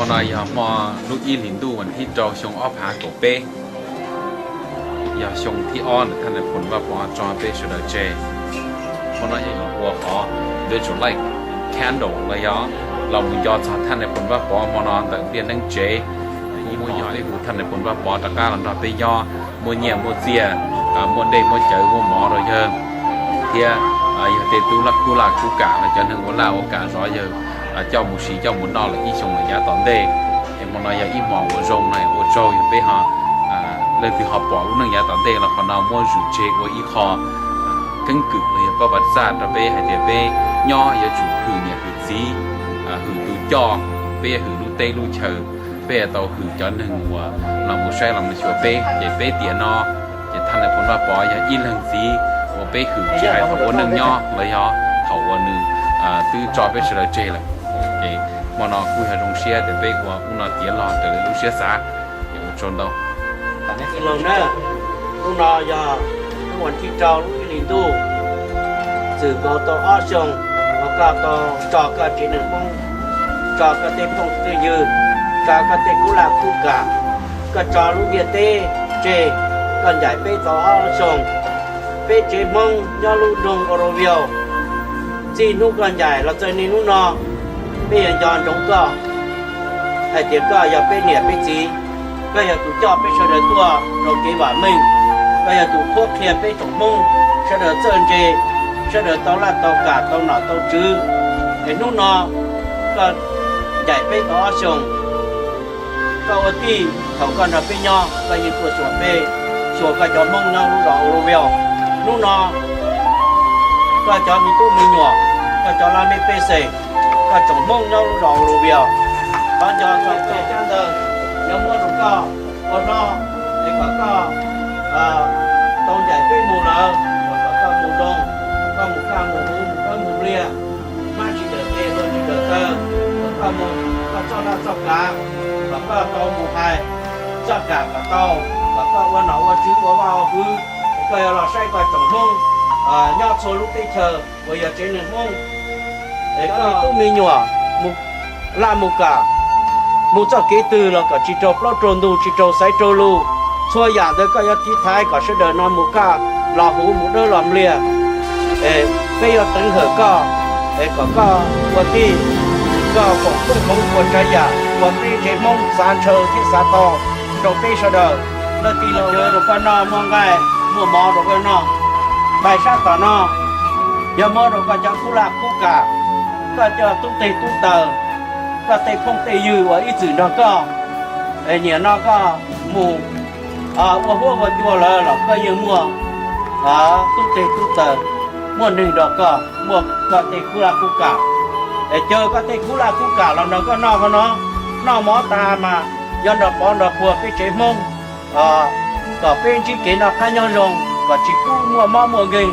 Hmo no yog hmo lub ib hlis ntuj vas thib rau xyoo ob phav kaum peb, yog xyoo thib ob ntawm thaj nais phoo Vaj Pov tso peb sawv daws tseg. Hmo no yog ua qhov virtual light candle los yog los mus nco txog thaj nais phoo Vaj Pov hmo no ntawm ntiaj neeb tsev. Kuv muaj yog ib hu thaj nais phoo Vaj Pov rov qab los nrog peb nyob, muaj nyiaj muaj txiaj, muaj dej muaj cawv muaj mov rau yawg, thiab yog tej tub laj kub laj kub kam los cov neeg ua laj ua kam zov yawg coj mus siv coj mus noj lawm ib xyoos lawm yav tom ntej. Es hmo no yog ib hmo uas zoo no ua tsaug yog peb ho leej twg ho pom lub neej yav tom ntej los qhov no muab zwm tseg ua ib qho keeb kwm los yog koj vaj txaj rau peb hais tias peb nyob yuav tsum hwm niam hwm txiv, hwm tus coj, peb yuav hwm lub teb lub chaw, peb yuav tau hwm cov neeg uas los mus saib los mus xyuas peb. Ces peb tiam no ces thaj nais phoo Vaj Pov yog ib leeg txiv uas peb hwm tsis hais thaum ua neej nyob los yog thaum uas nws twb tso peb sawv daws tseg lawm. Ces hmo no kuj yog zoo siab tias peb ua hnub no tiav los raws li lub siab xav. Ces ua tsaug ntau. Lub no yog lub vas thib rau lub ib hlis ntuj, txwm nkaus tau ob xyoos uas koj tau tso koj tsev neeg Hmoob, tso koj tej phooj tej ywg, tso koj tej kub laj kub kam, koj tso lub ntiaj teb tseg, koj ncaim peb tau ob lub xyoos. Peb tsev Hmoob nyob lub nroog Oroville, txij hnub koj ncaim los txog niaj hnub no, peb yuav nco ntsoov koj. Hais tias koj yog peb niam peb txiv, koj yog tus coj peb sawv daws tuaj rau kev vam meej, koj yog tus qhuab qhia peb tsoom Hmoob sawv daws txawj ntse, sawv daws tau laj tau kam tau nom tau tswv. Es hnub no koj ncaim peb tau ob xyoos, koj ua tij thaum koj nrog peb nyob koj yeej tuaj xyuas peb, xyuas koj cov Hmoob nyob lub zos Oroville. Hnub no koj cov me tub me nyuam, koj cov laj mej pej xeem, koj tsoom Hmoob nyob lub zos Oroville, thov nco txog cov cab ntawd yuav muab rau koj ua hlob, es kom koj tau ncaim peb mus lawm, kom koj mus zoo, koj mus kaj mus huv mus dawb mus liaj, mab tsis dawm tes luag tsis dawm taw, kom koj mus koj txoj laj txoj kam, kom koj tau mus hais txoj kam kom tau, kom koj ua nom ua tswv ua vaj ua kwv, es koj yuav los saib koj tsoom Hmoob nyob txhua lub teb chaws uas yog tsev neeg Hmoob. Es koj tub me nyuam mus laj mus kam, mus txoj kev twg los kom tsis raug plaub raug ntug tsis raug xaiv raug lus. Txhua yam ntawd koj yuav tiv thaiv kom sawv daws no mus kaj los huv mus dawb los liaj. Peb yuav teev hawm koj, es kom koj ua tij, koj foom koob hmoov ua tsav yam ua peb tsev Hmoob xav ntshaw thiab xav tau rau peb sawv daws. Leej tij laug, rau koj noj muaj nqaij muaj mov rau koj noj. Nqaij sab tom no yog muab rau koj cov kub laj kub kam, koj cov tub teg tub taws, koj tej phooj tej ywg uas ib txwm nrog koj, es nim no koj mus ua huab ua cua lawm los koj yeej muaj tub teg tub taws, muaj neeg nrog koj, muaj koj tej kub laj kub kam. Es caw koj tej kub laj kub kam los nrog koj noj qhov no, noj mov tas mas yuav nrog pov nrog puag peb tsev Hmoob, kom peb ntsib kev noj qab nyob zoo, kom tsis pub muaj mob muaj nkeeg.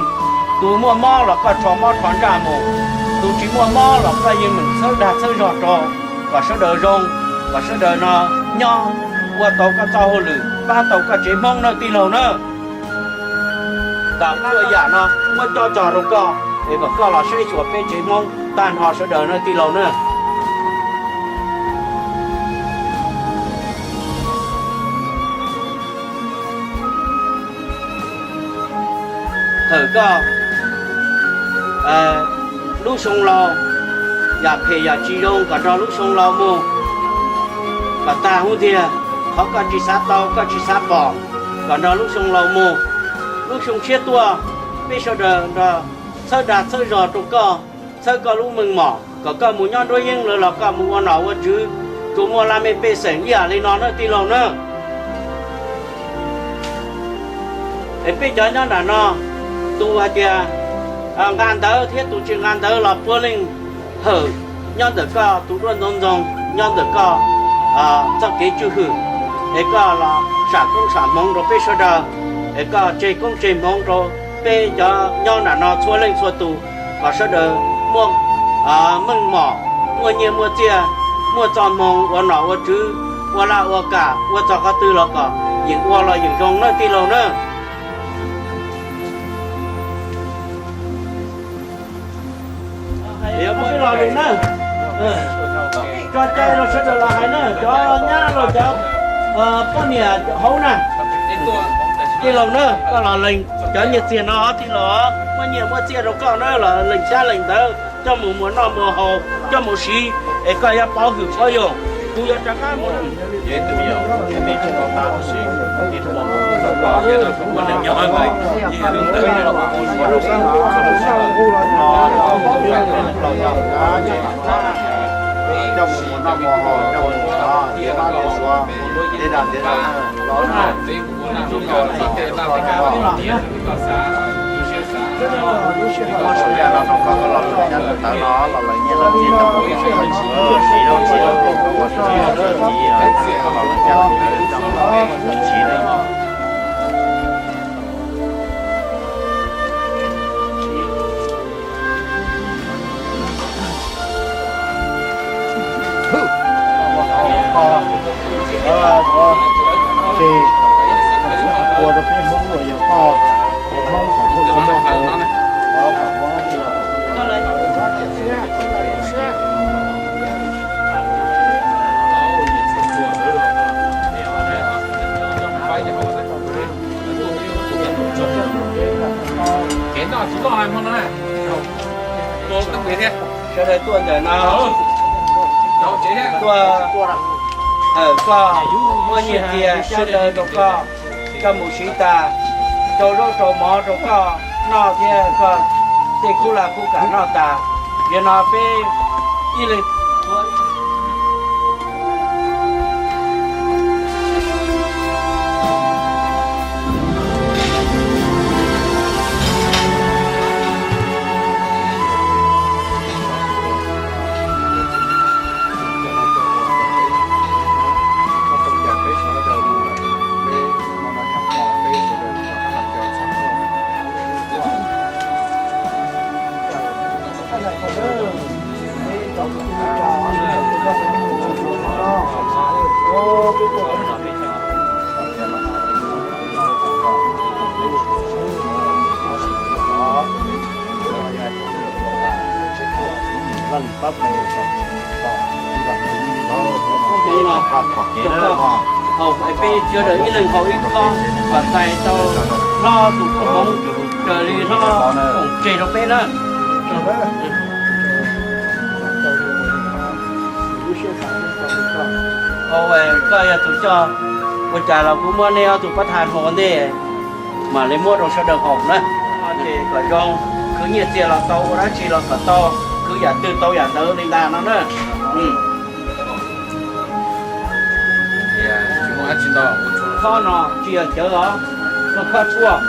Tus muaj mob los koj rho mob rho ntsaj mus, tus tsis muaj mob los koj yeej meem txhawb dag txhawb zog rau, kom sawv daws zoo, kom sawv daws no nyob ua tau koj txoj hauj lwm pab tau koj tsev Hmoob nawb tij laug nawb. Kom txhua yam no muab coj tso rau koj, es kom koj los saib xyuas peb tsev Hmoob tag nrho sawv daws nawb tij laug nawb. Hawm koj lub xyoo laus, yam phem yam tsis zoo kom nrog lub xyoo laus mus, kom tag hub tiag. Qhov koj tsis xav tau koj tsis xav pom, kom nrog lub xyoo laus mus. Lub xyoo tshiab tuaj, peb sawv daws nrog txhawb dag txhawb zog rau koj, txhawb koj lub meej mom kom koj mus nyob nruab yeeb lawm los koj mus ua nom ua tswv, tsuas muaj laj mej pej xeem ib yam li no nawb tij laug nawb. Es peb cov nyob nram no, tus hais tias nqa ntawv thiab tus tsis nqa ntawv los puav leej hawm nyob ntawm koj tus duab ntxoov ntxoo, nyob ntawm koj txoj kev tswj hwm, es koj los sam koob sam hmoov rau peb sawv daws, es koj tseg koob tseg hmoov rau peb cov nyob nram no txhua leej txhua tus, kom sawv daws muaj meej mom, muaj nyiaj muaj txiaj, muaj txoj hmoo ua nom ua tswv, ua laj ua kam, ua txog qhov twg los kom yeem ua los yeem zoo nawb tij laug nawb. Cov cai los sawv daws los hais na, cov nyab los cov poj niam hauv na, tij laug na, koj los lees cov nyiaj txiag no tij laug, muaj nyiaj muaj txiaj rau koj na los lees xyab lees ntawv coj mus muas noj muas haus coj mus siv es koj yuav pov hwm pov yug, kuv yuav rov qab mus. Sawv daws tuaj ntawm no, tuaj, koj muaj nyiaj txiag sawv daws rau koj, koj mus siv tas, rau zaub rau mov rau koj noj thiab koj tej khub laj khub kam noj tas. Yog no peb ib leeg Haus es peb sawv daws ib leeg haus ib khob kom txais tau hlob tus koob hmoov raws li hlob koom tseg rau peb na. Koj yog tus coj, ua cas los kuv muab nej ob tug pab thas hluas ua ntej mam li muab rau sawv daws haus na. Ces kom zoo, khwv nyiaj txiag los tau, ua dab tsi los kom tau, khwv yam twg tau yam ntawd li ntag no na. Khob no tsis yog cawv os, koj khob tshuaj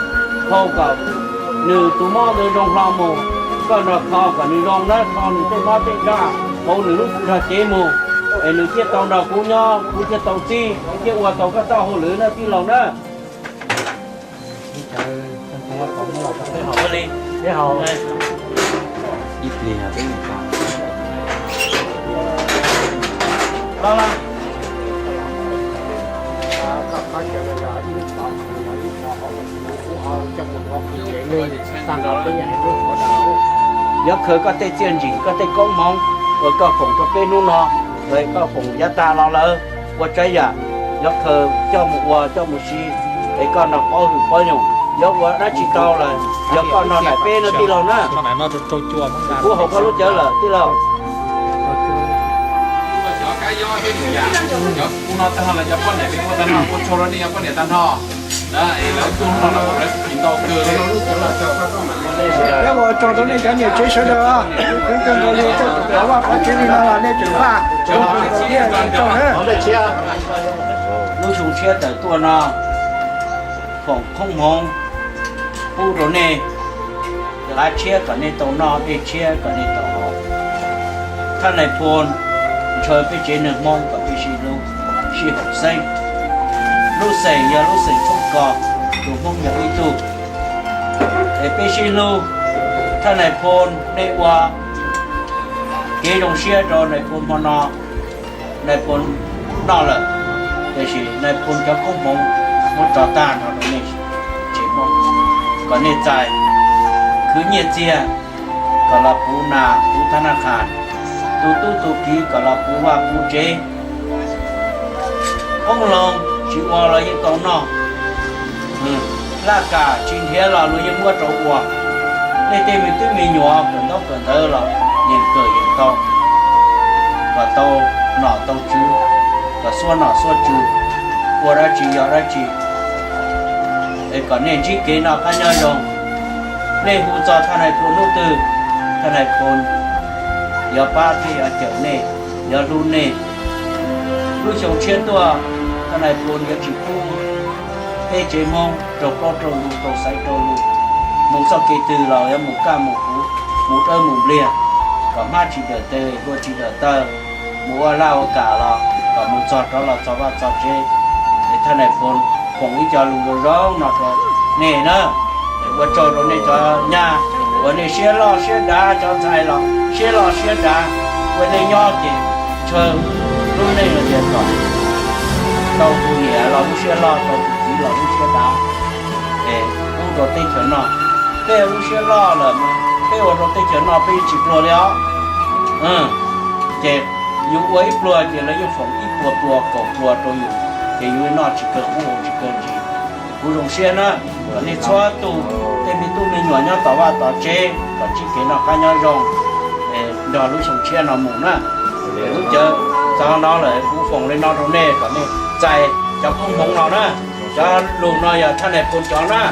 hau kom nws tus mob ntawd zoo hlo mus, koj nrog kho kom nws zoo na, kho nws tej mob tej nraj hauv nws lub zog cev mus, es nws thiaj tau nrog kuv nyob, kuv thiaj tau txib, thiaj ua tau koj txoj hauj lwm na tij laug na. Yuav khaws koj tej txiaj ntsig, koj tej koob hmoov uas koj foom rau peb hnub no, koj foom yav tag los lawm, ua tsav yam, yuav khaws coj mus ua coj mus siv, es koj nrog pov hwm pov yoog, yuav ua dab tsi tau lawm, yog koj nrog nraim peb no tij laug na. Kuv haus koj lub cawv lawm tij laug. Peb ua tsaug rau nej cov niam tsev sawv daws, ua tsaug rau nej cov niam tsev sawv daws. Lub xyoo tshiab tawm tuaj no, foom koob hmoov pub rau nej, qav tshiab kom nej tau noj, dej tshiab kom nej tau haus. Thaj nais phoo ntshaw peb tsev neeg Hmoob kom peb sib hlub, sib haum xeeb. Lub xeem yog lub xeem thoob kos, tus Hmoob yog ib tug, es peb sib hlub. Thaj nais phoo, nej ua kev zoo siab rau nais phoo hmo no, nais phoo noj lawm, tiam sis nais phoo cov koob hmoov muab tso tag nrho rau nej tsev Hmoob, kom nej txais khwv nyiaj txiag kom los puv nas puv thab naj qhas, tus tub tus kiv kom los puv vaj puv tsev. Qoob loo tsis ua los yeej tau noj, laj kam tsis nrhiav los luag yeej muab rau ua. Nej tej me tub me nyuam kawm ntaub kawm ntawv los yeej kawm yeej tau, kom tau nom tau tswv, kom xuab nom xuab tswv, ua dab tsi yog dab tsi, es kom nej ntsib kev noj qab nyob zoo. Nej hu txog thaj nais phoo hnub twg, thaj nais phoo yuav pab thiab yuav cawm nej, yuav hlub nej. Lub xyoo tshiab tuaj, thaj nais phoo yuav tsis pub peb tsev Hmoob raug plaub raug ntug, raug xaiv raug lus, mus txoj kev twg los yuav mus kaj mus huv, mus dawb mus npliag, kom hmab tsis dawm tes, hlua tsis dawm taw, mus ua laj ua kam los kom mus txog rov los txog vaj txog tsev. Es thaj nais phoo foom ib co lus zoo zoo no rau nej na. Ua tsaug rau nej cov nyab uas nej siab loj siab dav, cov ntxhais los siab loj siab dav, ua nej nyob ces ntshaw lub neej los tias kom tau tus niam los lub siab loj, tau tus txiv los lub siab dav, es pub rau teb chaws noj. Peb lub siab loj lawm mas peb ua rau teb chaws noj peb yeej tsis pluag li os. Ces yus ua ib pluag ces lawv yeej foom ib puas pluas kaum pluas rau yus, ces yus noj tsis kawg ub tsis kawg ntsis. Kuv zoo siab na, kom nej txhua tus tej me tub me nyuam nyob tom vaj tom tsev kom ntsib kev noj qab nyob zoo nrog lub xyoo tshiab no mus na. Lub cawv txog no lawm kuv foom li no rau nej kom nej txais cov koob hmoov no na. Cov lus no yog thaj nais phoo cov na.